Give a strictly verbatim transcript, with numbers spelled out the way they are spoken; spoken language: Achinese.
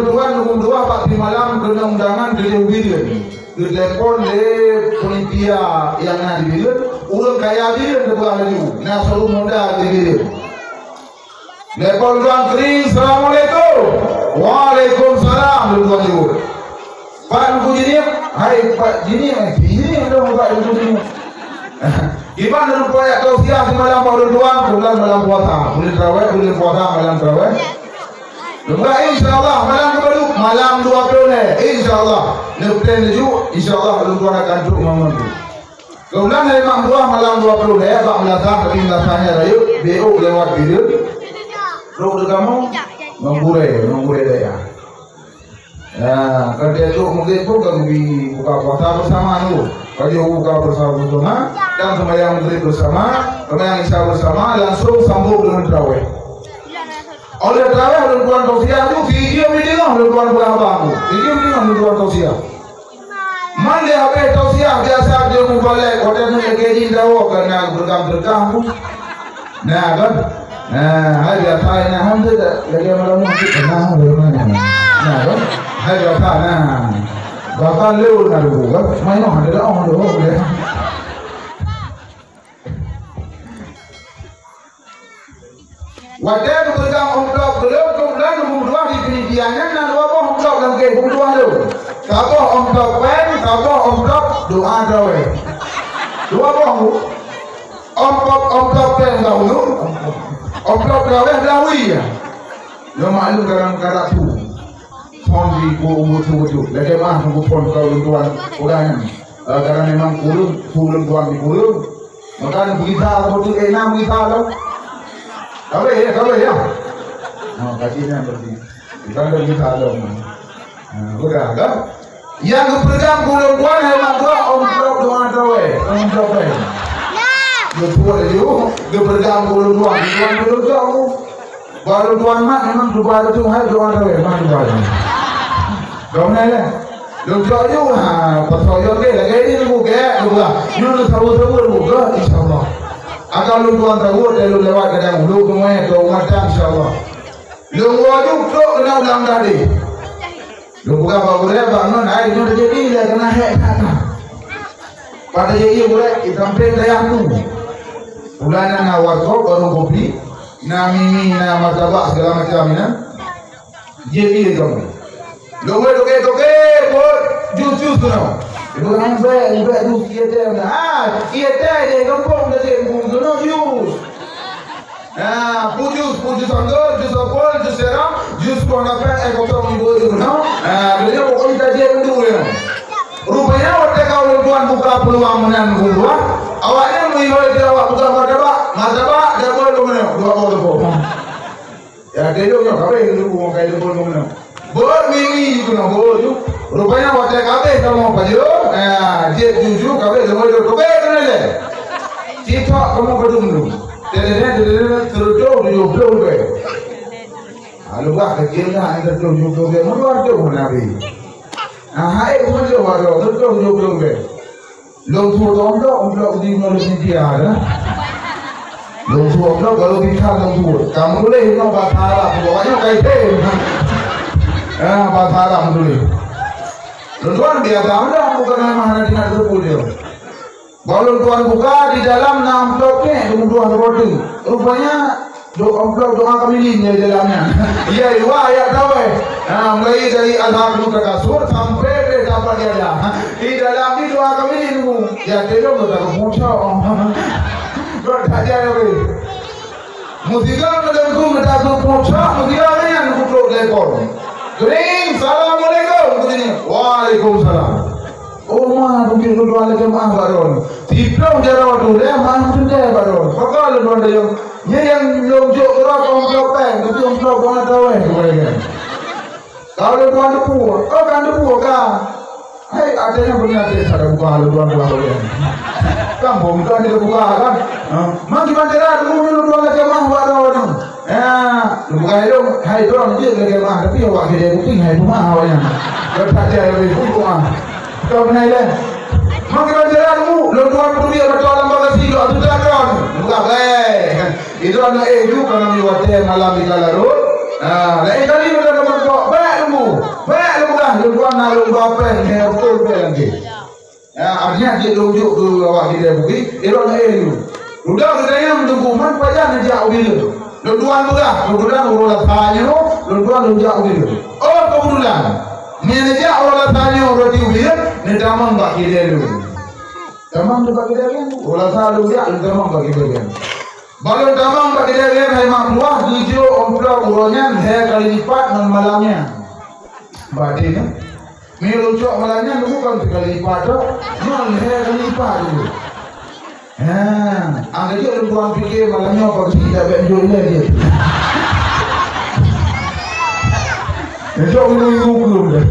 Tuan Gubernur bak simalam keuneuk undangan keu Bireuen. Geutelepon lé panitia nyang na di Bireuen, ureueng kaya Bireuen teupeugah laju, na showroom Honda di Bireuen. Telepon Tuan Kering, "Assalamualaikum." "Waalaikumsalam," lôn tuan jaweueb. "Pat Teungku Jiniek?" "Hai, Pat Jiniek, eh, Jiniek dong, Pat Teungku Jiniek." Iban lôn peuyak tausiah simalam bak ulôn tuan, keubeutulan malam puasa. Buleuen Traweh, buleuen puasa, malam Traweh. Lôn peuyak, insya Allah, malam keubadu, malam dua ploh lhèe, insya Allah. Lôn peutren laju, insya Allah, ulôn tuan akan trok ngon ulôn. Keubeutulan hari Mak Buah malam dua ploh lhèe, bak meulasah, tapi meulasah nyan rayeuk, B O lewat Bireuen. Trok di kamoe, ngon gurèe, ngon gurèe dayah. Ya, kan tiep trok Maghrib pun ka geubi buka puasa bersama tu. Pajoh buka puasa bersama dan sembahyang Maghrib bersama, sembahyang Isya bersama, langsung sambung dengan tarawih. Oleh tarawih, ulôn tuan tausiah tu, sijeuem di teungoh ulôn tuan peugah haba tu. Sijeuem di teungoh ulôn tuan tausiah. Man lé habéh tausiah biasa dia mubalek, watèe nyan lagèe jih dawa keu na beureugang-beureugang tu. Nah, kan? Nah, hai biasa na, han tu dah lagèe malam ni, nah, lagèe mana? Nah, kan? Hai biasa na. Bahkan lé na dulu, kan? Main noh ada dah, oh, dah, oh, dah. Watèe geupeugah amplop, geuleueb, keubeutulan geupeugah di panitia nyan na dua boh amplop lam kèh, geupeugah lom. Saboh amplop pèng, saboh amplop doa traweh. Dua boh, Bu. Amplop, amplop pèng dahulu, amplop traweh dahulu ya. Nyoe maklum dalam karatu. Phôn di bu umur tu betul. Lagèe mah nunggu phôn keu ulôn tuan urang nyan. Eh, karena memang kurung, kurung tuan di kurung. Maka beurita betul, eh, na beurita tu. Kabeh ya, kabeh ya. Ha, kaji nyan berarti. Bukan beurita tu. Ha, bukan kan? Nyang geupeugah keu ulôn tuan hai mak gua, amplop doa traweh, amplop traweh. Geupeugah laju, geupeugah keu ulôn tuan, tuan keu ulôn tuan. Baru tuan mak memang cuba tu hai tuan tu memang cuba tu. Gomna ya. Lôn cok ju ha, pasal yo ke lagi ni lu ke lu lah. Lu lu tahu tahu lu ke insyaallah. Akan lu tuan tahu dan lu lewat kadang lu tu mai tu mata insyaallah. Lôn waju trok kena ulang tadi. Lôn buka bak gurèe bak ngon ai nyoe jadi lé kena hek kata. Pada jadi gurèe itam pen daya tu. Ulana na warkop baru kopi. Na mie-mie, na martabak, segala macam, ya. Jeuet ie kamoe. Lôn wèt toke-toke, buet jus-jus keunoe. Ibu ambek, ambek jus ie teh. Ah, ie teh di gampông tadi, ibu keunoe jus. Ah, pu jus, pu jus anggur, jus apel, jus seram, jus buah nape, eh, kosong ibu itu, no? Ah, dia pokoknya tadi yang dulu ya. Rupanya, watèe ka ulôn tuan buka peuluang meunan geupeugah, awaknyan meuhôi di awak peugah martabak, martabak, daboi lôn meunan, dua boh daboi. Ya, teuh nyoe kabeh lôn buka daboi lôn meunan. Beuet mie-mie keunoe, beuet ju. Rupanya, watèe ka abéh kamoe pajoh, ya, jeuet juju, kabeh daboi lôn, kabeh keunoe lé. Sitok kamoe padum dum. Teuh, teuh, teuh, teuh, teuh, teuh, tujoh ploh ribèe. Lalu bah kecil dah, teuh, tujoh ploh ribèe. Meuluar tu Nabi. Ah, hai, beutôi, waduh, beutôi, beutôi, beutôi. Lôn tuwoe amplop, amplop di ngon lôn dia dah. Lôn tuwoe amplop, baru kita lôn tuwoe. Kamu tulis nyoe bahasa Arab, pokoknya kai tem. Ah, bahasa Arab tulis. Lôn tuan biasa dah, bukan memang ada tinggal buku dia. Baru lôn tuan buka, di dalam na amplop kek, lôn tuan roti. Rupanya, Do-, amplop doa kami lin di dalam nyan. Iya, dua ayat taweh. Ha, mulai dari Alhamdulillah Takasur sampai deh dapat dia dah. Di dalam ni doa kami lin tu. Ya, tolong tu tak pucuk. Dok tak jaya weh. Musibah meulengkung tak pucuk, musibah nyan kutuk lekor. Kering, "Assalamualaikum," bunyi. "Waalaikumsalam." Oh, ma, tunjuk lôn tuan lagèe mah bak droeneuh. Siplôh jaroe tu, lhèe mah teuntèe bak droeneuh. Pakon lôn tuan dayong? Nyan nyang lôn jok keudroe ka amplop pèng, tapi amplop dua taweh tu lagèe. Ka lôn tuan teupeue, oh, ka teupeue ka. Hai, até nyan beuna até sa buka lôn tuan buka lagèe. Kampung kan dia buka kan? Ha. Mang kiban cara tu lôn tuan lagèe mah bak droeneuh. Ya, bukan ilong, hai droe jeuet lagèe mah, tapi awak keu kuping hai teuma awak nyan. Lepas dia lebih kuat. Kau kenal dia? Makin jalan mu, lôn tuan peuduek beutôi lam bagasi dua juta ton. Bukan baik. Itu anak eh ju kana mi watèe malam di kalarut. Ha, lain kali udah nomor dua, baik ilmu. Lôn tuan na lôn ba péng, lhèe reutôh péng lagèe. Ya, artinya cit lôn jok keu awak keudè bukit, irot lagèe nyoe. Udah geutanyong teungku, man pajan neujak u Bireuen. Lôn tuan peugah, keubeutulan uroe Lasa nyoe, lôn tuan lôn jak u Bireuen. Oh, keubeutulan. Meunyo neujak uroe Lasa nyoe roti u Bireuen, neutamong bak keudè lôn. Tamong bak keudè lôn, uroe Lasa lôn jak, lôn tamong bak keudè lôn. Bak lôn tamong bak keudè lôn, hai mak meutuah, geujok amplop uroe nyan, lhèe kali lipat ngon malam nyan. Bak até nyan. Meunyo lôn cok malam nyan, lôn bukon sikali lipat tu. Ngon lhèe kali lipat tu. Ha, angka jeuet lôn tuan pike malam nyoe pagi dak bèk jok ilèe jeuet. Jok ilèe ilèe keu.